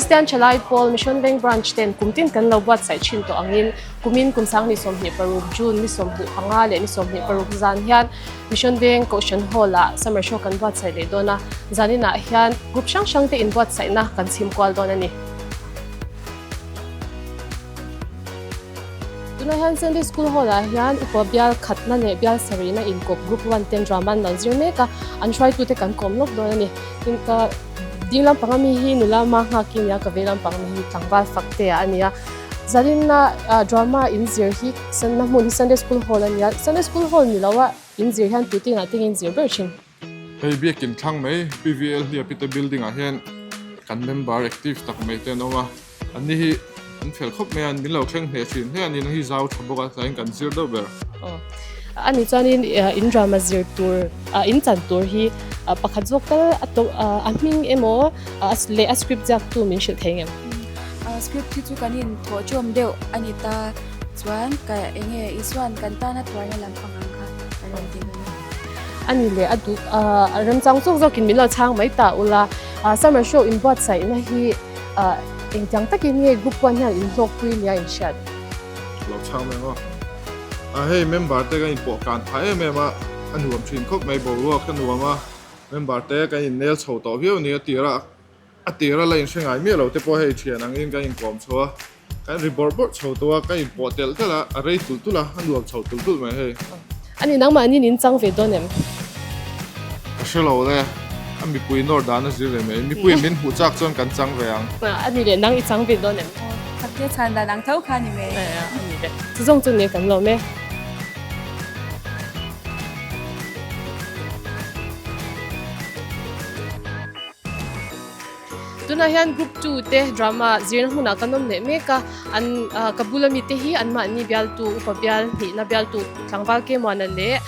Kristian Thalai Pawl Mission Veng Branch ten kum tin kan lo buatsaih thin tawh angin kumin kum 2025 June ni 25 leh ni 26 zan hian Mission Veng Kohhran Hall ah Summer Show kan buatsaih leh dawn a, zaninah hian group hrang hrang te inbuatsaihna kan chhim kual dawn a ni. Tunah hian Sunday School Hall ah hian upa bial khatna leh bial sarihna inkawp group one ten drama an lo zir mek a, an hruaitute kan kawm lawk dawn a ni. Tin ka ding lampang ami hi nula ma nghak i nia, ka vei lampang ami hi tlangval fak te ah a ni a. Zaninna drama inzir hi na hmun hi Sunday School Hall a ni a, Sunday School Hall ni lo a inzir hian tute inah te nge inzir ber thin. Hei biakin thlang mai PVL Hliapite building ah hian kan member active tak mai te an awm a. An ni hi an fel khawp mai a, min lo thleng hneh thin hle a ni, nang hi zau tha bawk a, tlaiin kan zir deuh ber. Aw, a nih chuanin in drama zir tur, in chan tur hi pakhat zawk tal a tawh, a hming emaw leh a script ziak tu min hrilh thei ngem? Script hi chu kan in thawh chawm deuh a ni ta, chuan ka enge Isuan kan tana tuarna lam pang ang kha a rawn ti dawn a. A ni leh a duh, a remchang zawk zawkin min lo chhang mai ta ula, summer show inbuatsaihna hi Ah, engtiang takin nge group one hian inhlawkpui nia in hriat? Lo chhang mai maw? Ah, hei member te kan inpawh tlan phah em em a, a nuam thin khawp mai, boruak a nuam a, member te kan innel chho tawh viau a ni a tir a, a tir a la inhre ngai miah lo te pawh hei thian angin kan inkawm chho a. Kan ri bawrh bawrh chho tawh a, ka inpawh telh telh a, a rei tulh tulh a, a nuam chho tulh tulh mai hei. A ni, nangmahni nin chang ve dawn em? Ka hre lo le, a mipui nawr dan a zir ve mai, mipuiin min hmuh chak chuan kan chang ve ang. A ni le, nang i chang ve dawn em? Khatia chhan dan ang tho kha ni mai. A ni le, chu zawng chu nia kan lawm e. Tunah hian group 2 te drama zirna hmunah kan awm leh mek a, an ka bula mite hi anmahni bialtu upa bial hnihna bialtu tlangval ke muana leh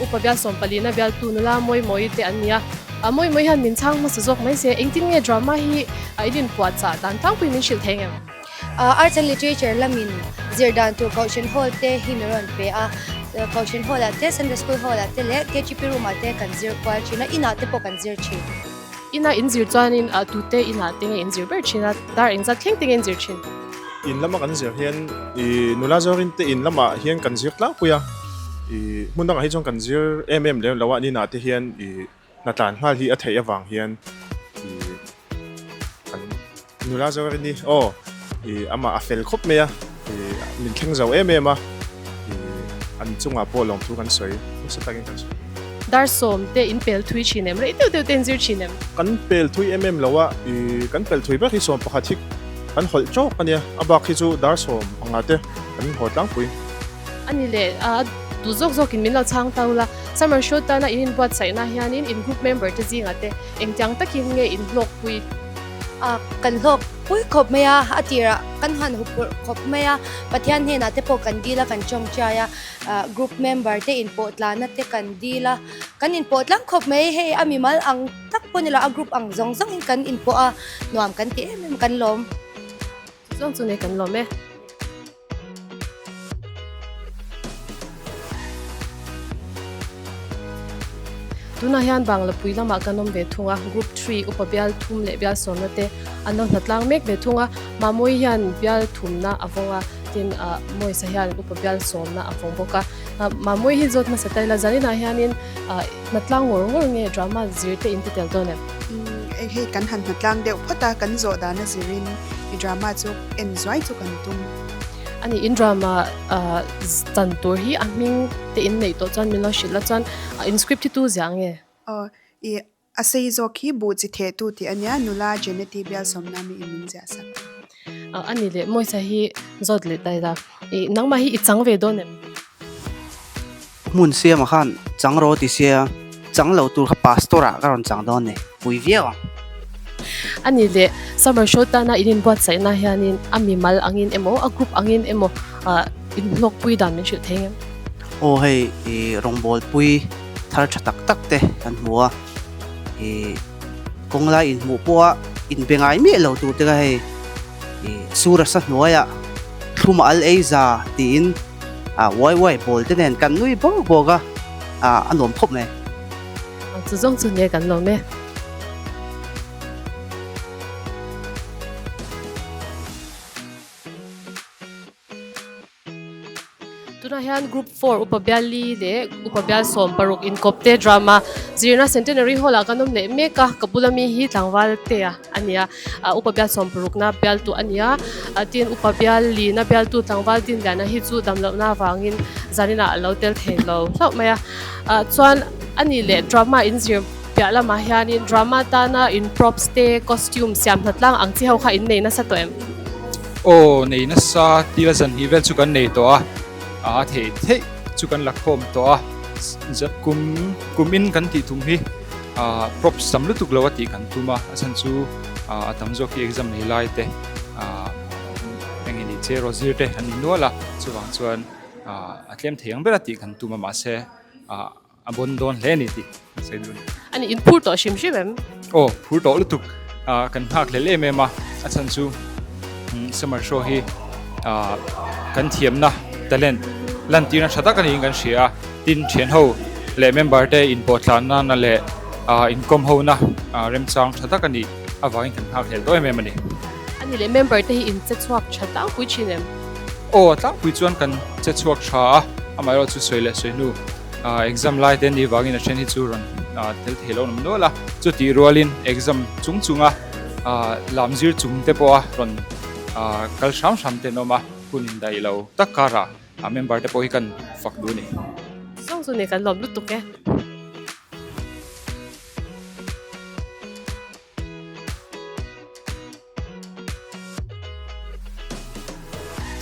upa bial sawmpalina bialtu nula mawi mawi te an ni a. Mawi mawi hian min chhang hmasa zawk mai se, engtin nge drama hi in inpuahchah dan tlangpui min hrilh thei ngem? Arts and Literature lamin zir dan tur Kohhran Hall te hi min rawn pe a, Kohhran Hall ah te, Sunday School Hall ah te leh KGP room ah te kan zir kual thin a, inah te pawh kan zir thin. Ina in zir chuanin tute inah te nge in zir ber thin a, dar engzat thleng te nge in zir thin? In lama kan zir hian i nula zawrin te in lamah hian kan zir tlangpui a, i hmun dangah hi chuan kan zir em em lem lo a, an inah te hian i hnatlan nghal hi a theih avang hian i kan nula zawrin hi aw i amah a fel khawp mai a, i min thleng zo em em a, i an chungah pawh lawmthu kan sawi nasa takin kan sawi. Dar sawm te in pel thui thin em? Rei deuh deuh te in zir thin em? Kan pel thui em em lo a, i kan pel thui ber hi sawm pakhat hi kan hawlh chawk a nia, a bak hi chu dar sawm anga te kan haw tlangpui. A ni leh a duh zawk zawkin min lo chhang ta ula, Summer Show tana in inbuatsaihna hianin in group member te zingah te engtiang takin nge in hlawkpui? A kan hlawk pui khawp mai a, a tirah kan han hu purh khawp mai a, Pathian hnenah te pawh kan dil a, kan tawngtai a, group member te inpawh tlana te kan dil a, kan inpawh tlang khawp mai, hei a mimal ang tak pawh ni lo, a group ang zawng zawngin kan inpawh a, nuam kan ti em em kan lawm. Chu zawng chu nei kan lawm e. Tunah hian Banglapui lamah kan awm ve thung a, Group 3 upa bial thum leh bial sawmna te an lo hnatlang mek ve thung a, Mamawii hian bial thumna a vawng a, tin Mawisa hian upa bial sawmna a vawng bawk a. Mamawii hi zawt hmasa ta ila, zaninah hianin hnatlang ngawr ngawr nge drama zir te in ti tel dawn em? Hei kan han hnatlang deuh phawt a, kan zawh dan a zirin i drama chu en zuai chu kan tum. A ni, in drama chan tur hi a hming te in neih tawh chuan min lo hrilh la chuan in script hi tu ziah nge? Aw, i a sei zawk hi buh chi theh tu tih a nia, nula Jeneti Bialsawmna mi in min ziah sak. A ni leh, Mawisa hi zawt leh ta ila, i nangmah hi i chang ve dawn em? Hmun siamah khan chang rawh ti sia, chang lo tur kha pastor ah ka rawn chang dawn ni, pui viau ang. A ni leh, summer show tana in inbuatsaihna hianin a mimal angin emaw, a group angin emaw in hlawkpui dan min hrilh thei ngem? Aw hei i rawngbawlpui thar tha tak tak te kan hmu a, i kawnglai inhmuh pawha inbe ngai miah lo tur te kha hei i sur a sa hnuaiah thlum a al ei za tiin a uai uai bawl te nen kan nui bawk bawk a, a nuam khawp mai. Chu zawng chu nia kan lawm e. Tunah hian Group 4 Upa Biali leh Upa Bial 16 inkawp te drama zirna Centenary Hall ah kan awm leh mek a, ka bula mi hi tlangval te a ni a, Upa Bial 16 na bialtu a ni a, tin Upa Bial li na bialtu tlangval Dinliana hi chu damlohna avangin zaninah a lo tel thei lo hlauh mai a, chuan a ni leh drama inzir piah lamah hianin drama tana in props te costume siam hnatlang ang chi ho kha in nei nasa tawh em? Aw nei nasa tila zan hnih vel chu kan nei tawh a, a theih theih chu kan la khawm tawh a, kum kum in kan tih tum hi ah props tam lutuk lo a tih kan tum a, a chhan chu ah a tam zawk hi exam nei lai te ah eng nge ni che rawh zir te an ni nual a, chuvang chuan ah a tlem thei ang ber a tih kan tum a mahse ah. A bon dawn hle a ni tih kan sawi duh a ni. A ni, in phur tawh hrim hrim em? Aw, phur tawh lutuk. Ah, kan nghak hlel em em a, a chhan chu summer show hi ah kan thiamna talent lantirna tha tak a niin kan hria a, tin thian ho leh member te inpawh tlanna na leh ah inkawm ho na remchang tha tak a nih avangin kan nghak hlel tawh em em a ni. A ni leh member te hi in che chhuak tha tlangpui thin em? Aw, tlangpui chuan kan che chhuak tha a, amaherawhchu chu sawi leh sawi hnu. Exam lai te ni vangin a then hi chu rawn tel thei lo awm nual a, chutih rualin exam chung chunga lam zir chung te pawha rawn kal hram hram te an awm a, hun indaih lo tak karah member te pawh hi kan fak duh a ni. Zawng chu ni kan lawm lutuk e.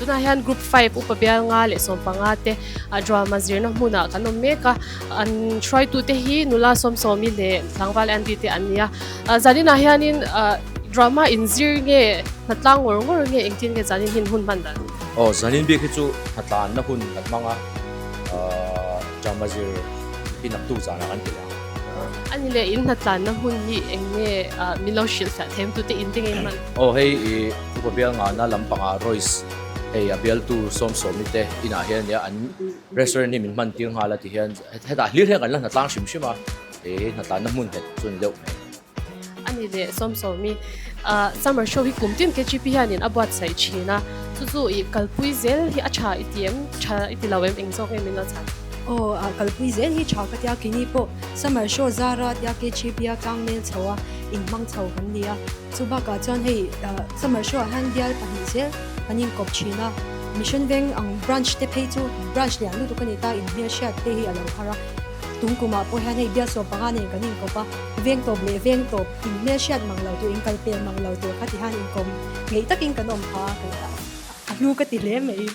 Tunah hian group 5 upa bial nga leh 15 te a drama zirna hmunah kan awm mek a, an hruaitute hi nula sawmsawmi leh tlangval Andy te an ni a. Zaninah hianin drama inzir nge hnatlang ngawr ngawr nge engtin nge zanin hin hun hman dan? Aw zanin bik hi chu hnatlanna hun kan hmang a, drama zir hi naktuk zanah kan ti leh ang. Ani leh in hnatlanna hmun hi eng nge min lo hrilh fiah them tute in te ngei hman? Aw hei i upa bial ngana lampangah Royce hei a bialtu Sawmsawmi te inah hian ania an restaurant hi min hman tir nghal a ti hian hetah hlir hian kan la hnatlang hrim hrim a, hei hi hnatlanna hmun nghet chu a ni deuh mai. Ani leh Sawmsawmi summer show hi kum tin KGP hianin a buatsaih thin a, chu chu i kalpui zel hi a tha i ti em? Tha i ti lo em? Eng zawk nge min lo chhan? Aw, a kalpui zel hi tha ka tia, kini pawh summer show zara tia KGP a tlangnel chho a inhmang chho kan ni a, chu bakah chuan hei summer show ah hian bial pahnih zel kan inkawp thin a, Mission Veng ang branch te phei chu branch lian lutuk a ni ta, inhmelhriat te hi a lo har a. Tung kumah pawh hian hei biasawm panga nen kan inkawp a, veng tawp leh veng tawp, in hmelhriat mang lo tur, in kal pel mang lo tur kha ti hian inkawm ngeih takin kan awm pha a, a hlu ka ti hle mai.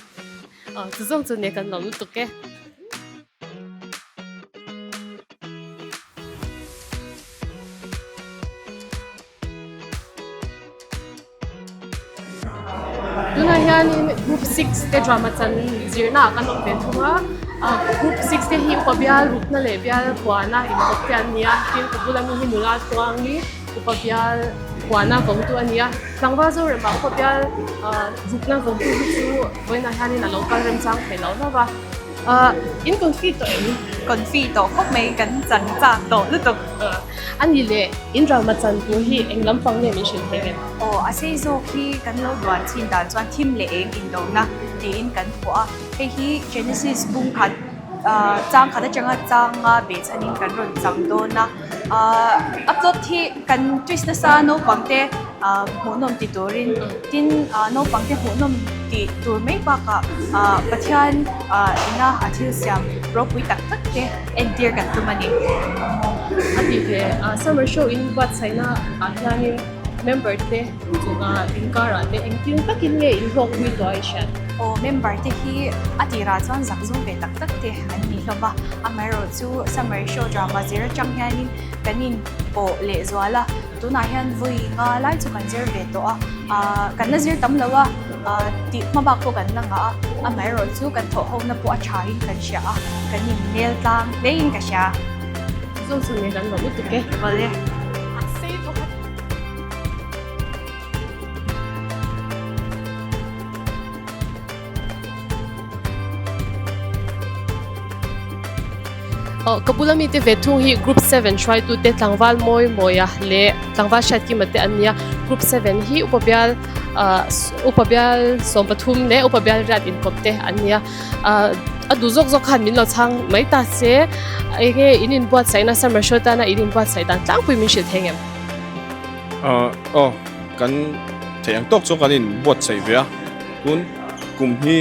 Aw chu zawng chu nia kan lawm lutuk e. Tunah hianin group 6 te drama chan zirna ah kan awm ve thung a, group 6 te hi upa bial rukna leh bial huana inkawp te an ni a, tin ka bula mi hi nula tuang hi upa bial huana vawngtu a ni a, tlangval Zorema upa bial rukna vawngtu hi chu vawiinah hianin a lo kal remchang thei lo hlauh va. In confi tawh em? Confi tawh khawp mai kan chan chak tawh lutuk. A ni leh, in drama chan tur hi eng lampang nge min hrilh thei em? Aw, a sei zawk hi kan lo duan chin dan chuan thim leh eng indona tiin kan phuah a. Hei hi Genesis bung khat chang khat atanga changa behchhanin kan rawn chang dawn a. A plot hi kan twist nasa naupang te hmuhnawm ti turin tin naupang te hmuhnawm tih tur mai bakah Pathian ina a thil siam ropui tak tak te entir kan tum a ni. A ti hle. Summer show in buatsaihna ah hianin member te chunga inkarah te engtin takin nge in hlawkpui tawh a i hriat? Aw member te hi a tirah chuan zak zum ve tak tak te an ni hlawm a, amaherawh chu summer show drama zir atang hianin kan in pawh leh zual a, tunah hian vawi nga lai chu kan zir ve tawh a, ah kan la zir tam lo a, ah tih hma bak pawh kan la ngah a, amaherawh chu kan thawh ho na pawh a tha in kan hria a, kan in nel tlang hle in ka hria. Zawng chu nge kan lo lutuk e. Vale. A sei bawk a. Aw ka bula mite ve thung hi group 7 hruaitu te tlangval mawi mawia leh tlangval hriatkima te an nia group 7 hi upa bial ah upa bial 13 leh upa bial riat inkawp te an nia ah. A duh zawk zawk khan min lo chhang mai ta se, enge in inbuatsaihna summer show tana in inbuatsaih dan tlangpui min hrilh thei ngem? Aw, kan theih ang tawk chuan kan inbuatsaih ve a, tun kum hi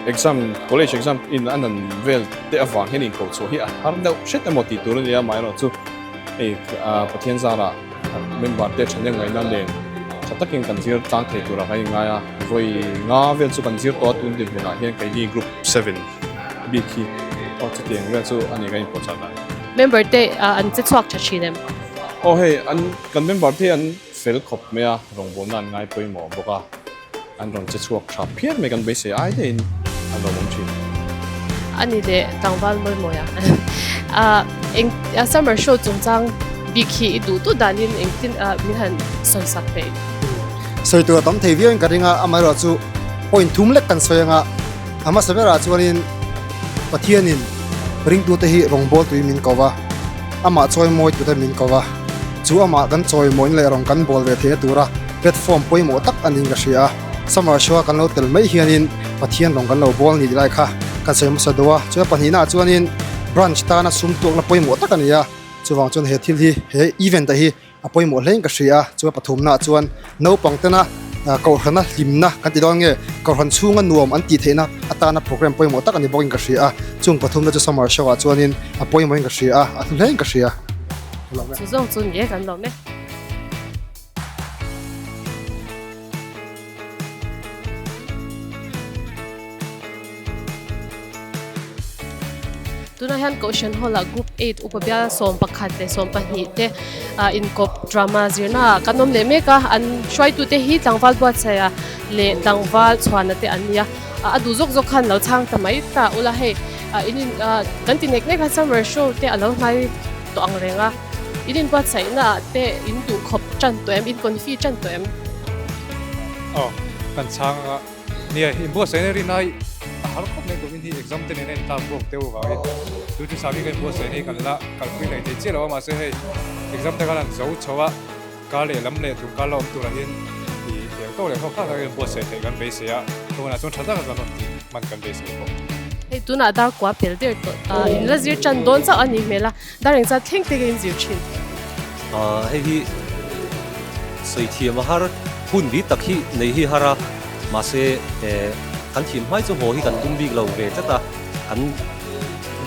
exam, college exam in a nan vel te avang hian inkohchhuah hi a har deuh hret emaw tih tur a ni a, amaherawhchu hei Pathian zarah Member te thahnem ngaihna nen tha takin kan zir tlang thei turah kan inngai a, vawi nga vel chu kan zir tawh a, tun dinhmunah hian keini group seven bik hi aw chutiang vel chu a ni kan inpawhchah dan. Member te an che chhuak tha thin em? Aw hei an kan member te hi an fel khawp mai a, rawngbawlna an ngai pawimawh bawk a. An rawn che chhuak tha phian mai kan beisei ai daihin an rawn awm thin. A ni leh tlangval mawi mawi a. Eng summer show chungchang bik hi i duh duh danin engtin min han sawi sak theih? Sawi tur a tam thei viauin ka ring a, amaherawh chu point thum lek kan sawi anga a hmasa berah chuanin Pathianin ringtute hi rawngbawltuin min ko va, amah chawimawi tute min ko va, chu amah kan chawimawina leh rawng kan bawl ve theihna tura Platform pawimawh tak a niin ka hria a, summer show a kan lo tel mai hianin Pathian rawng kan lo bawl ni lai kha kan sawi hmasa deuh a, chuan pahnihnaah chuanin branch tana sum tuakna pawimawh tak a ni a, chuvang chuan he thil hi he event ah hi a pawimawh hlein ka hria a, chuan pathumnaah chuan naupang tena kohhrana hlimna kan ti dawn nge kohhran chhunga nuam an tih theihna atana program pawimawh tak a ni bawkin ka hria a, chung pathumna chu summer show ah chuanin a pawimawhin ka hria a, a hlu hlein ka hria. Chu zawng chu ni e kan lawm e. Tunah hian Kohhran Hall ah Group 8 upa bial 11 leh 12 te inkawp drama zirna ah kan awm leh mek a, an hruaitute hi tlangval buatsaih leh tlangval chhuana te an ni a, a duh zawk zawk khan lo chhang ta mai ta ula hei in in kan ti nek nek a summer show te a lo hnai tawh ang reng a. In inbuatsaihna ah te in duh khawp tan tawh em? In confi tan tawh em? Aw, kan chhang a. Nia, inbuatsaihna rin ai a har khawp mai kum in hi exam te nen a intlak buak deuh avangin chu chu sami kan inbuatsaihna hi kan la kalpui hlei thei chiah lo a, mahse hei exam te khan an zo chho a, kar leh lam leh tum kar la awm turah hian i hel tawk leh khawp tak tak inbuatsaih theih kan beisei a, tunah chuan tha taka kan rawn tih hman kan beisei bawk. Hei tunah dar kua pel der tawh ta, in la zir tan dawn chauh a nih hmel a. Dar engzat thleng te ka inzir thin. Hei hi sawi thiam a har, hun bi tak hi nei hi har a, mahse kan thiam hmai chu haw hi kan tum bik lo ve tlat a, kan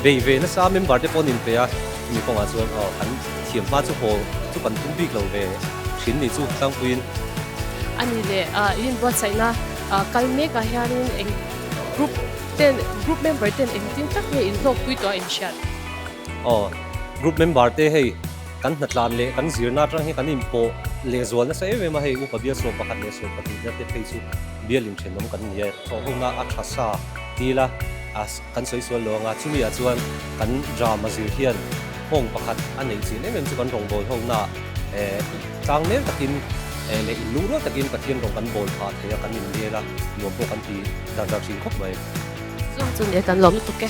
bei ve nasa member te pawh an inpe a, chumi kawngah chuan aw kan thiam hma chu haw chu kan tum bik lo ve thin ni chu tlangpuiin. A ni leh in inbuatsaihna kal mekah hianin eng group ten group member ten engtin tak nge inhlawkpui tawh a inhriat? Aw, group member te hei kan hnatlan leh kan zirna atang hi kan inpawh lehzual nasa em em a, hei upa bial 11 leh 12 na te phei chu bial inthenawm kan ni a, thawhhona a tha sa ti ila a kan sawi sual lo anga chumi ah chuan kan drama zir hian nghawng pakhat a neih chin em em chu kan rawngbâwl hona eh tlang nel takin eh leh inlung rual takin Pathian rawng kan bawl phah thei a, kan inlel a, nuam pawh kan ti dar dar thin khawp mai. Chuan chu nia kan lawm lutuk e.